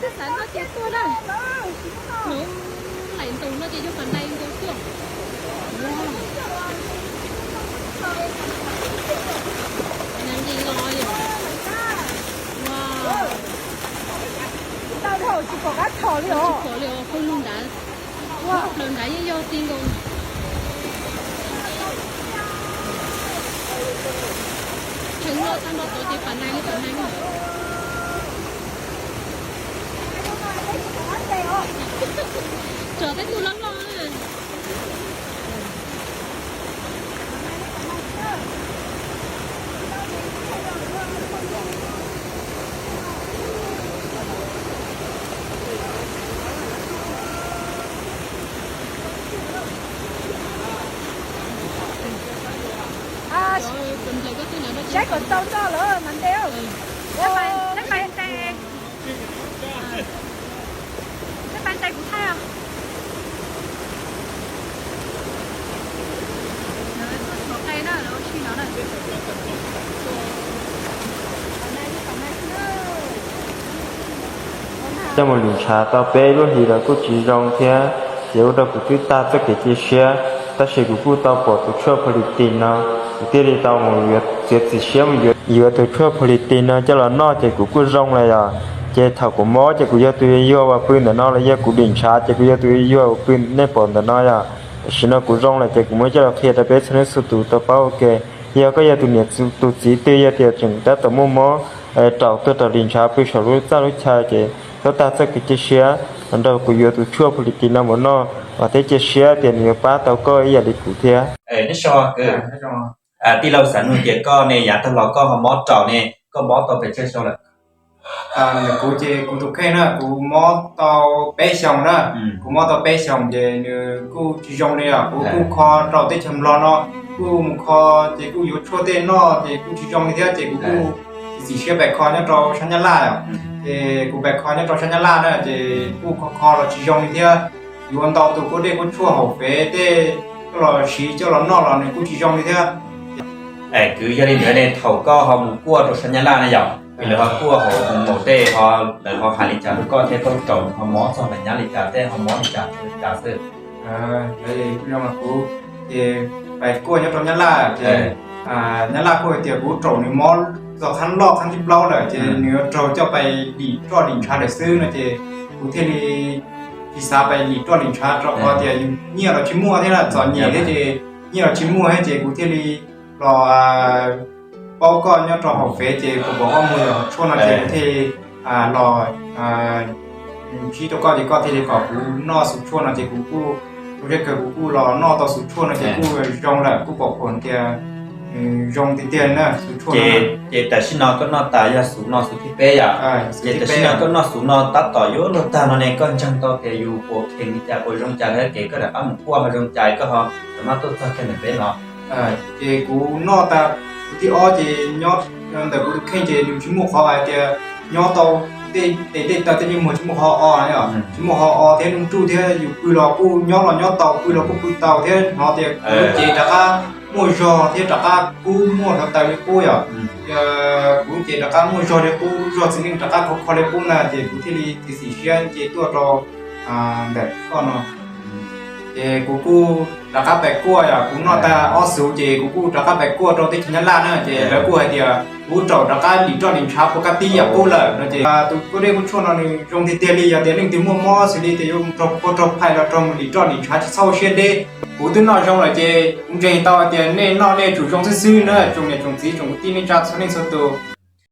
Xav no ces tuaj na. Laiv ntoos no ces yog pas ntais nkaus xwb. Nais nqis los yom. Tsis pom li os, pawg lug nrad, plaws nrad yeej yog ti nkaus. Tseem los tag nrho tod ces pas ntais li pas ntais. Tso tej tug loj loj. Saib kom tau txoj lawm mas nte. Peb pais ntes, peb pais ntes kuv thaij os. Coj mus lim ntshav tau peb lub hlis los kuj tsis zoo thiab, ces ua rau kuv twb tag txoj kev cia siab. Tab sis kuv kuj tau pom tus tshuaj pholis tis no, kuv thiaj li tau mus yuav txiav txim siab mus yuav tus tshuaj pholis tis no coj los noj ces kuv kuj zoo lawm yom. Ces thaum kuv mob ces kuv yog tus yuag uas pw ntawm no los yog kuv lim ntshav ces kuv yog tus yuag uas pw, nej pom ntawm no yom. Tam sim no kuv zoo lawm ces kuv muab coj los qhia rau peb txhua leej txhua tus tau paub ua ke. Yog koj yog tus niam tus txiv twg yog tias tseem tab tom muaj mob raum tuag raug lim ntshav pw saum lub txaj lub chaw ces txhob tag txoj kev cia siab, los nrog kuv yuav tus tshuaj pholis tis no mus noj, vam thiab cia siab tias nws yuav pab tau koj ib yam li kuv thiab. Tij laug Xav Nug, ces koj ne yav tag los koj ho mob raum ne, koj mob tau pes tsawg xyoo lawm? Kuv ces kuv tus kheej na, kuv mob tau peb xyoos na. Kuv mob tau peb xyoos ces nws kuj tsis zoo li os. Kuv kuj kho rau teb chaws Nplog no, kuj mus kho ces kuj yuav tshuaj tej noj ces kuj tsis zoo li thiab ces kuv kuj txiav txim siab pais kho nyob rau sab Nyab Laj os. Ces kuv pais kho nyob rau sab Nyab Laj na ces kuj kho kho los tsis zoo li thiab. Yuav ntau tus kuj dej kuj tshuaj hauv Fev tej coj los siv coj los noj los nws kuj tsis zoo li thiab. Kwv, yog li ntawd ne thaum koj ho mus kuaj rau sab Nyab Laj na yom, es lawv ho kuaj hauv mus maum tej ho, lawv ho hais li cas rau koj thiab koj raum ho mob txog npaum nyab li cas thiab ho mob li cas li cas xwb? Kuv ces pais kuaj nyob rau Nyab Laj ces Nyab Laj kuj hais tias kuv raum nws mob txog qhab loj qhab thib plaub lawm ces nws yuav raug coj pais dim roj dim ntshav lawm xwb no ces kuv thiaj li tsis xav pais dim roj dim ntshav rau qhov tias yus nyiaj los tsis muaj thiab na, txom nyem thiab ces nyiaj los tsis muaj thiab ces kuv thiaj li los paub koj nyob rau hauv Fev ces kuv pom koj muag yog tshuaj no ces kuv thiaj li los ntsib rau koj ces koj thiaj li kom kuv noj xu tshuaj no ces kuv kuj, kuv zeb kawg kuv kuj los noj tau xu tshuaj no ces kuj zoo lawm, kuj pom pom tias zoo tiag tiag na xu tshuaj no. Ces tam sim no koj noj tas yog xu no xu thib peb yom? Ces tam sim no koj noj xu no tab tom yuav luag tag no ne, koj ntseeg tau tias yus puas kheev li cas, puas zoo cas, lawv kev koj rov qab mus kuaj ho zoo cas koj ho rov maj tuaj txog kiag ntawm peb no? Ces kuv noj tas xu thib ob ces nyob ntawm kuv tus kheej ces nws tsis muaj qhov hais tias nyob tau tej tes tej taw tej ntsej muag tsis muaj qhov o, tsis muaj qhov o thiab nuj nruj thiab yus pw los kuj nyob los nyob tau, pw los kuj pw tau thiab hnov tias kuv lub cev rov qab muaj zog thiab rov qab kub muaj hluav taws li qub yom. Kuv lub cev rov qab muaj zog li qub, zog txiv neej rov qab khov kho li qub na ces kuv thiaj li txiav txim siab nce tuaj rau ntawm koj no. Ces kuv kuj rov qab pais kuaj yom, kuv noj tag ob xuv ces kuv kuj rov qab pais kuaj rau teb chaws Nyab Laj na ces lawv kuj hais tias kuv raum rov qab lim roj lim ntshav puas kab tib yam qub lawm no ces tus kuj dej kuj tshuaj no nws zoo tiag tiag li, yog tias leej twg muaj mob xws li tias yuav raug puas raug phais los raug mus lim roj lim ntshav tsis txhob ua siab deb. Kuv twb noj zoo lawm ces kuv ntseeg tau hais tias nej noj nej tsum zoo xwb xwb na, tsoom niam tsoom txiv tsoom kwv tij neej tsa txhua leej txhua tus.